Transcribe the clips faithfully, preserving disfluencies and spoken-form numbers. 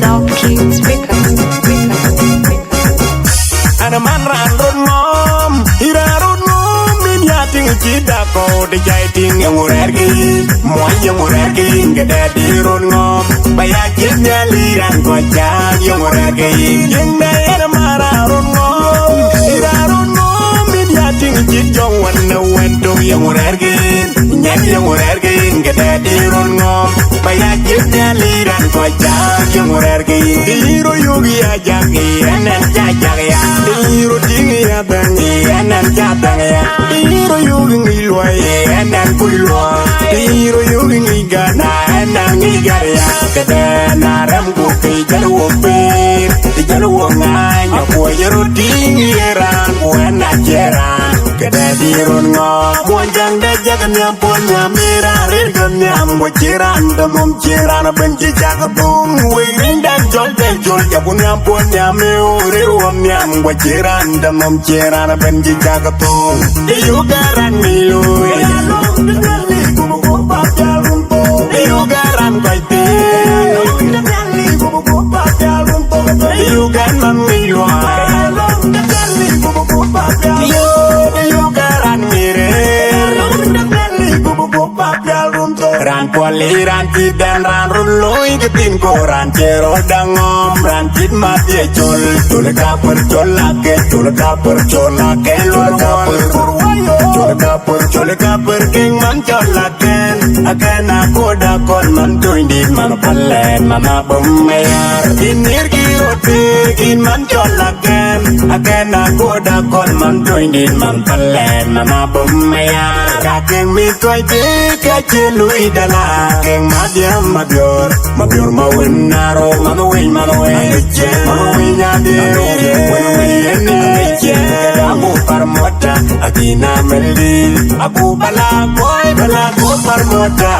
South Kings Records. An man raan rot ŋɔm, ira rot ŋɔm, min ya tiŋ ci dak kɔu de jai tiŋ. Yeŋu rɛɛr ke yin, muɔny yeŋu rɛɛr ke yin, ke dɛ di rot ŋɔm. Ba ya cit nhial iran kɔc cak, yeŋu rɛɛr ke yin. Yeŋ dɛ yen man raan rot ŋɔm, ira rot ŋɔm, min ya tiŋ ci jɔŋ wän ne wën tok, yeŋu rɛɛr ke yin. Nyɛt yeŋu rɛɛr ke yin, ke dɛ di rot ŋɔm. Ba ya cit nhial iran kɔc cak, yeŋu rɛɛr ke yin. Di ro yuk ya jak, yen ɛn ca jak ya. Di ro tiŋ ya bɛ̈ŋ, yen ɛn ca bɛ̈ŋ ya. Di ro yuk ŋic luɔi, yen ɛn kuc luɔi. Di ro yuk ŋic gana, yen ɛn ŋic gat ya. Ke dɛ na rɛm ku ke jal wo pir, ke jal wo ŋany. Akuɔ ye ro tiŋ ye raan, ku ɛn a cie raan. Ke dɛ di rot ŋɔm. Muɔny jaŋ dɛ jak nhiam puɔl nhiam, ira rir ke nhiam, ku ci raan dɛ mum ci raan ben ci cak thum. Wei rin dɛ jɔl dɛ jɔl, jak ku nhiam puɔl nhiam, e o rir wɔ nhiam, ku ci raan dɛ mum ci raan ben ci cak thum. Di yuk ë raan mi looi. Di yuk ë raan kɔc piny. Di yuk ë man mi luɔi. Yo, di yuk ë raan mi rëër. Raan puɔl ë raan cï dɛn raan run looi ke thin ko raan cie rot daŋ ŋɔm raan cït ma dhie col. Col ka pär col ake, col ka pär col ake, col ka pär. Col ka pär, col ka pär keng man col aken. Aken akoda kɔn man tuny dit man palɛt man abom me yar. Kin nir ki rot pik in man col aken. Aken akoda kɔn man tuny dit man palɛt man abom me yar. Ka keng mi tuny tik ka ci lui dala. Keng madiam mabior, mabior ma wen naro, ma weny, ma weny. Ma weny adi, weny weny yeni. Kamu parmota, akina meldi. Aku bala boy, bala ku parmota.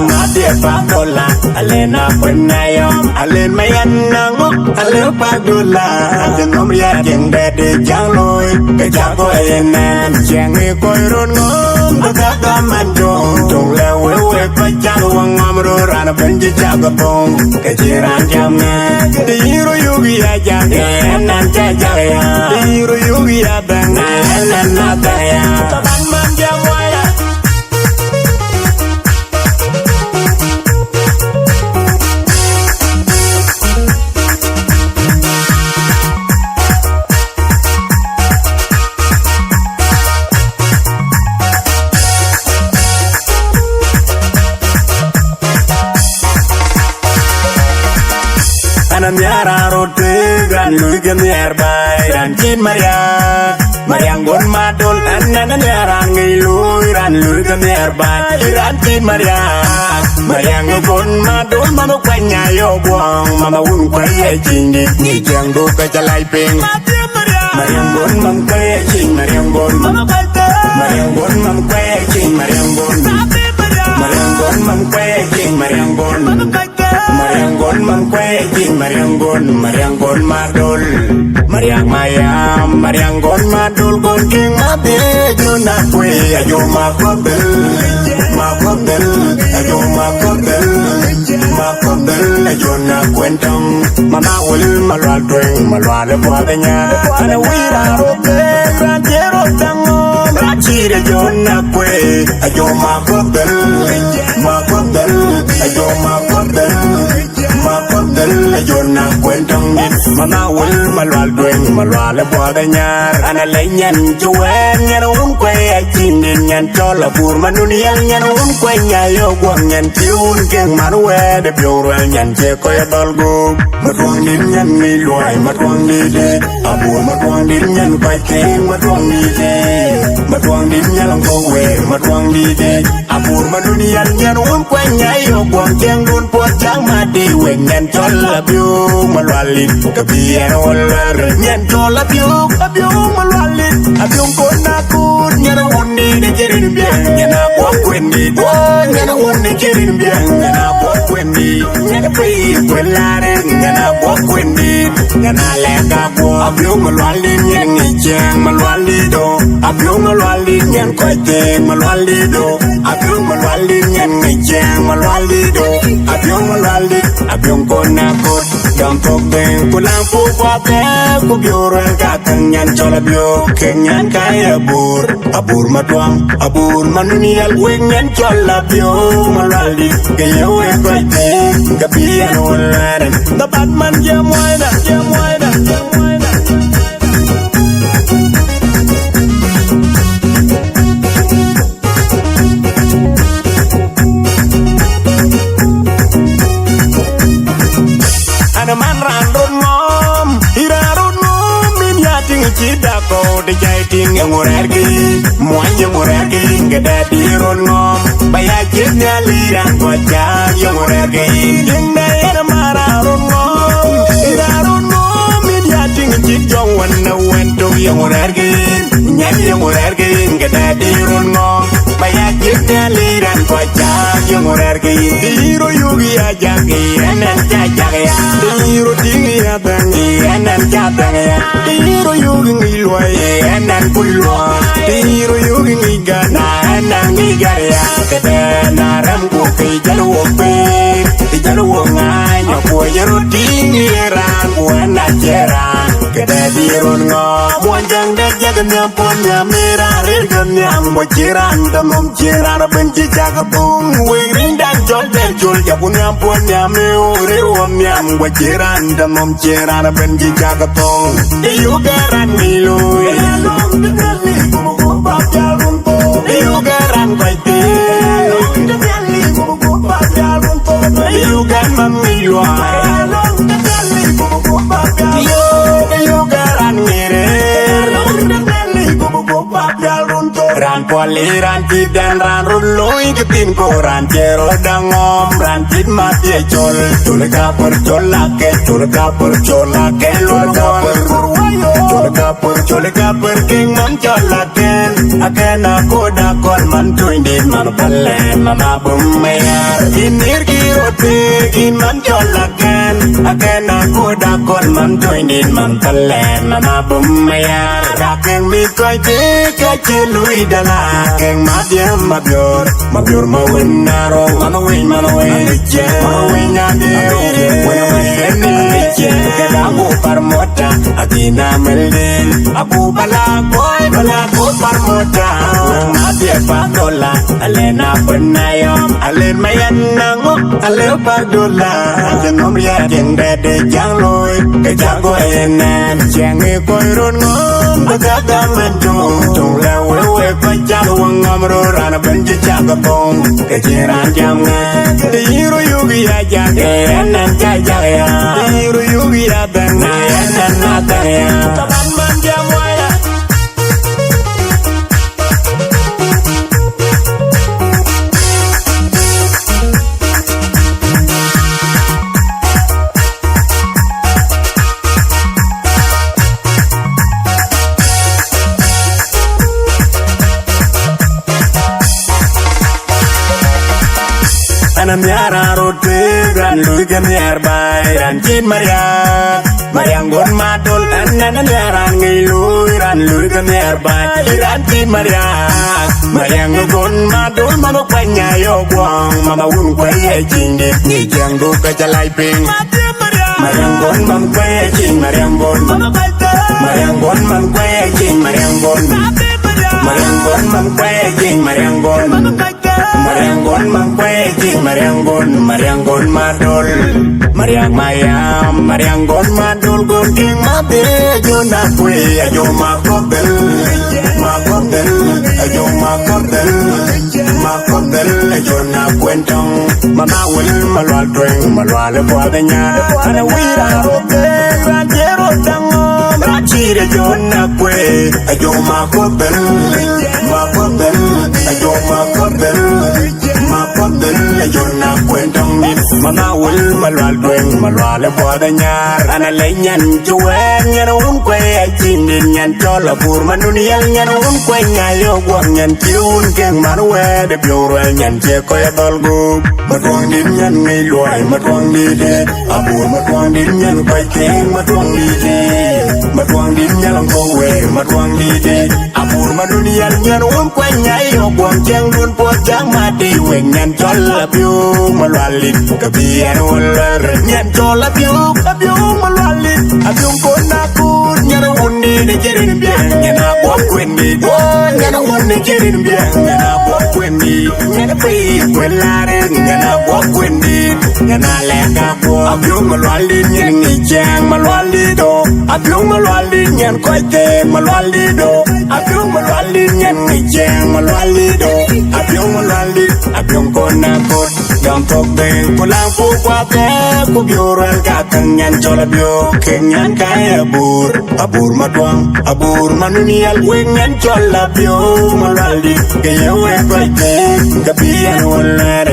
Madi padola, alena pun ayom, alen mayan nangu, alen padola. Alen nomria jeng dede jang loy, ke jago enen, jeng e koiron ngom, ke jago mandong. Tung le wewe ko jago ngom ro ran benji jago bong. Ke jiran jam ne, de iro yugi ya jam ne, nan ja jam ya. De iro yugi ya bang ne, nan na bang ya. Taban man jam waya. Ana miara rote, ran lui ke miar bai, ran chin maria. Mariang gon madol, an, an, an, ran ngi lui, ran lui ke miar ba, ran ti Mariang. Mariang gon madol, mama kwanya yo guang, mama un kwaya chindi, ni jang do ka chalai ping. Mariang gon mam kwaya ching, Mariang gon. Mariang gon mam kwaya ching, Mariang gon. Mariang gon mam kwaya ching, Mariang gon. Mariang gon man kwe king, Mariang gon, Mariang gon madol. Mariang mayam, Mariang gon madol, gon king made, jona kwe, ajo makobel, makobel, ajo makobel, makobel, jona kwentong. Mama wul malwal tweng, malwal bwadanya. Ana wira rote, ran jero tango, ran chire jona kwe, ajo makobel, makobel, ajo makobel. Makobel, jona kwentong dit. Mana wul malwal tweng, malwal bwadanyar. Ana lenyan juwen, nyan un kwe achindin, nyan chola bur manun yel, nyan un kwe nyayo gwang, nyan tiun keng man wede biorwel, nyan che ko ya dolgo. Matwang dit nyan mi luai, matwang dit. Abur matwang dit nyan pai keng, matwang dit. Matwang dit nyan ko wer, matwang dit. Abur ma dunian nyan wun kwany nyayo gwang tiang dun po tiang ma di wek nyan chol abiu malwalit. Kabian walwar nyan chol abiu, abiu malwalit. Abiu kona kut Nyan wun dït cï rin biɛŋ, nyan abuɔk kuën dït. Wo, nyan wun dït cï rin biɛŋ, nyan abuɔk kuën dït. Nyan pei kuën laaren, nyan abuɔk kuën dït. Nyan alɛk abuɔk. Abiöŋ Malual dït, nyan ŋic ciɛɛŋ Malual dït do. Abiöŋ Malual dït, nyan kɔc theek Malual dït do. Abiöŋ Malual dït, nyan ŋic ciɛɛŋ Malual dït do. Abiöŋ Malual dït, Abiöŋ kɔn akot. Jam thok beng ku laŋ puk kuathɛɛr ku biöör ruɛl ka käŋ nyan cɔl Abiöŋ. Kek nyan ka ye Abur, Abur Matuaŋ, Abur Manunial, wek nyan cɔl Abiöŋ Malual dït. Ke ye wek kɔc theek, ke bï yen wun lɛɛr. Dhaban man jam waida, jam waida, jam waida. An man raan rot ŋɔm, ë raan rot ŋɔm, min ya tïŋ cï dak kɔ̈u, të jai tïŋ yeŋö rɛ̈ɛ̈r kï, muɔny yeŋö rɛ̈ɛ̈r kï, ke dɛ dï rot ŋɔm, ba ya ciët Nhialic raan kɔc cääk yeŋö rɛ̈ɛ̈r kï. Tïŋ dɛ yen man raan rot ŋɔm, ë raan rot ŋɔm, min ya tïŋ cï jɔŋ wën në wën tök yeŋö rɛ̈ɛ̈r kï. Nyan yeŋö rɛ̈ɛ̈r ke yïn, ke dɛ dï run ŋɔ̈ɔ̈ŋ, ba ya jiëk Nhialic raan kɔc cääk yeŋö rɛ̈ɛ̈r ke yïn. Të yïn rɔt yök ya jak, yen ɛn ca jak ya. Të yïn rɔt tïŋ ya dhäŋ, yen ɛn ca dhäŋ ya. Të yïn rɔt yök ŋic luɔi, yen ɛn kuc luɔi. Të yïn rɔt yök ŋic gät, na ɛn ɛn ŋic gät ya. Këdɛn na rɛm ku ke jäl wok pek, ke jäl wok ŋaany, akuɔc rɔt tïŋ ye raan, ku ɛn acie raan. Këdɛn dï run ŋɔ̈ɔ̈ŋ. Muɔnyjäŋ dɛ̈t jɔk nhiam puɔ̈n nhiam, ë raan rëër ke nhiam, ku cïn raan dɔm nɔm, cïn raan abën cï cak apuŋ. Wek rinydan cɔl dɛ̈t col, jɔku nhiam puɔ̈n nhiam, ë ɣo rëër ɣo nhiam, ku cïn raan dɔm nɔm, cïn raan abën cï cak apuŋ. Të yök ë raan ŋic looi, të yök ë raan kɔc pïïr, të yök ë man ŋic luɔi. Yo, yo, ke raan ŋic rëër. Raan puɔl ë raan tïtdɛn, raan röt looi ke thin, ku raan cie rɔt däŋ ŋɔ̈ɔ̈m, raan tït mäth ye col. Col ë kapär, col akec, col ë kapär, col akec, col ë kapär. Col ë kapär, col ë kapär, kek man cɔl akɛn. Akɛn akot akɔl man tuny dit man pälɛn, man abum mayar. Yïn nhiërkï röt pek, yïn man cɔl akɛn. Akɛn akot akɔl man tuny dit man pälɛn, man abum mayar. Dak kek mïth kɔc dït ka cï lui dala, kek madhiëm mabiöör, mabiöör ma wën arou, man winy, man winy. Ŋic ciɛɛŋ, man winy adï, winy winy ënë ŋic ciɛɛŋ. Ke dak ku par mota, adï na mel den, aku bala kuɔi, bala ku par mota. Madhië pa dola, alɛn apën ayɔm, alɛn mayan na ŋö, alɛn pa dola. Aje nɔm riɛl tiɛŋ dɛ̈t de jaŋ looi, ke cak guɔ yen nɛn. Ciɛɛŋ ë kɔc röt ŋɔ̈ɔ̈ŋ, bï ka gam ën töŋ. Töŋ lɛ wek wek kɔc cak wek ŋɔ̈ɔ̈m röt, raan abën cï cak apuŋ. Ke cïn raan jam ŋɛk, të yïn rɔt yök ya jak, yen ɛn ca jak ya. Të yïn rɔt yök ya dhäŋ, na yen ɛn adhäŋ ya. Taban man jam waya. An anhiar raan röt pek, raan lui ke nhiaar baai, raan cït Mariaŋ, Mariaŋ Gon Madol. An, an anhiar raan ŋic lui, raan lui ke nhiaar baai, raan cït Mariaŋ, Mariaŋ Gon Madol. Mama kuany ayɔ̈k guɔ̈ŋ, mama wun kuɛ̈i ë ciŋ dït, ŋic ciɛɛŋdu ke cä lac piŋ. Mariaŋ Gon, mama kuɛ̈i ë ciŋ, Mariaŋ Gon. Mariaŋ Gon, mama kuɛ̈i ë ciŋ, Mariaŋ Gon. Mariaŋ Gon, mama kuɛ̈i ë ciŋ, Mariaŋ Gon. Mariaŋ Gon, mama kuɛ̈i ë ciŋ, Mariaŋ Gon, Mariaŋ Gon Madol. Mariaŋ Mayam, Mariaŋ Gon Madol, Gon Kiŋ Madhe, Jona kuëë, Ajo Makobel, Makobel, Ajo Makobel, Makobel, Jona kuën tɔŋ. Mama Wël Malual tueŋ, Malual ë buɔth ë nyaar. An awïïr raan röt pek, raan cie rɔt däŋ ŋɔ̈ɔ̈m, raan cïï rɔt Jona kuëë, Ajo Makobel, Makobel, Ajo Makobel, Makobel, Jona kuën tɔŋ dït. Mama Wël Malual tueŋ, Malual ë buɔth ë nyaar. An alec nyan cï wɛɛr, nyan wun kuëë acïn Nyan cɔl Abur Manun Yɛl, nyan wun kuany ŋa yök guɔk, nyan cï wun kek man wɛɛt ë piɔ̈u ruɛl, nyan cie kɔc ë dhɔl gup. Matuɔŋdït nyan ŋic luɔi, Matuɔŋdït ë Abur, Matuɔŋdït nyan kɔc kek, Matuɔŋdït ë, Matuɔŋdït nyan ŋɔ̈u wëër, Matuɔŋdït ë Abur Manun Yɛl, nyan wun kuany ŋa yök guɔk, ciɛŋdun puɔth cak mat dï wek, nyan cɔl Abiöök Malualdït, ke bï ɛn wun lɛ̈r, nyan cɔl Abiöök, Abiöök Malualdït, Abiöök Kon Akut, nyan wun dït ë cï rin biɛŋ, nyan Aguɔk Kuendït, wo, nyan wun ë cï rin biɛŋ, nyan Aguɔk Kuendït, nyan pei kuel arëk, nyan Aguɔk Kuendït, nyan alɛk Aguɔk, Abiöök Malualdït, nyan ŋic ciɛɛŋ Malualdït, do, Abiöök Malualdït, nyan kɔc theek Malualdït, do, Abiöök Malualdït, nyan ŋic ciɛɛŋ Malualdït, do, Abiöök Malualdït, Abiöök Kon Akut. Jɔŋ thok dhëëŋ ku laŋ puk kuathɛɛr, ku biöök ruɛl ka käŋ, nyan cɔl Abiöök kek nyan ka ye Abur, Abur Matuɔŋ, Abur Manun Yɛl, wek nyan cɔl Abiöök Malualdït, ke ye wek kɔc thëëk, ke bï ɛn wun lɛ̈r.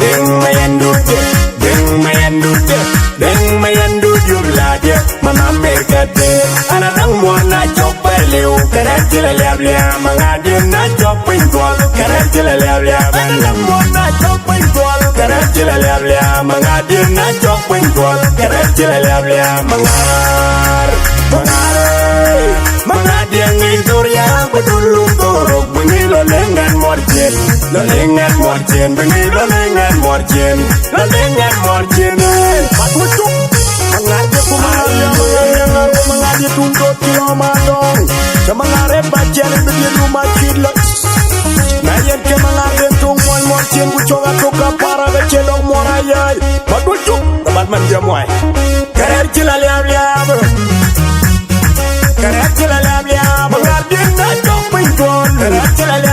Deŋ Mayɛndut, Deŋ Mayɛndut, Deŋ Mayɛndut yök la diɛ, man Amerika de. Ana daŋ muɔn na cɔk pɛleu, kɛrɛ cï la liap liap, maŋa diɛ na cɔk piny tuɔl, kɛrɛ cï la liap liap. Ana daŋ muɔn na cɔk piny tuɔl, kɛrɛ cï la liap liap, maŋa diɛ na cɔk piny tuɔl, kɛrɛ cï la liap liap, maŋar, maŋar. Maŋa diɛŋ ŋic dhor ya, ku dun luŋ dhorok, bï ŋic lɔ leŋ ɛn muɔr cien, lɔ leŋ ɛn muɔr cien, bï ŋic lɔ leŋ ɛn muɔr cien, lɔ leŋ ɛn muɔr cien. Mat wec tuk, maŋa diɛŋ ku maŋa diɛŋ, maŋa diɛŋ ku maŋa diɛŋ tum dhor cï lɔ ma dɔŋ. Cä maŋa rɛt ba cien, bï diɛŋ lu ma cït lɔ. Na yen ke maŋa diɛŋ tuŋ muɔny muɔr cien, ku cök atuk ka para ke cie lɔ muɔr ayai. Mat wec tuk, mat man diɛŋ muɔny. Kɛrɛɛr cï la liap liap. Kɛrɛɛr cï la liap liap. Maŋar diɛŋ na cɔk piny tuɔl. Kɛrɛɛr cï la liap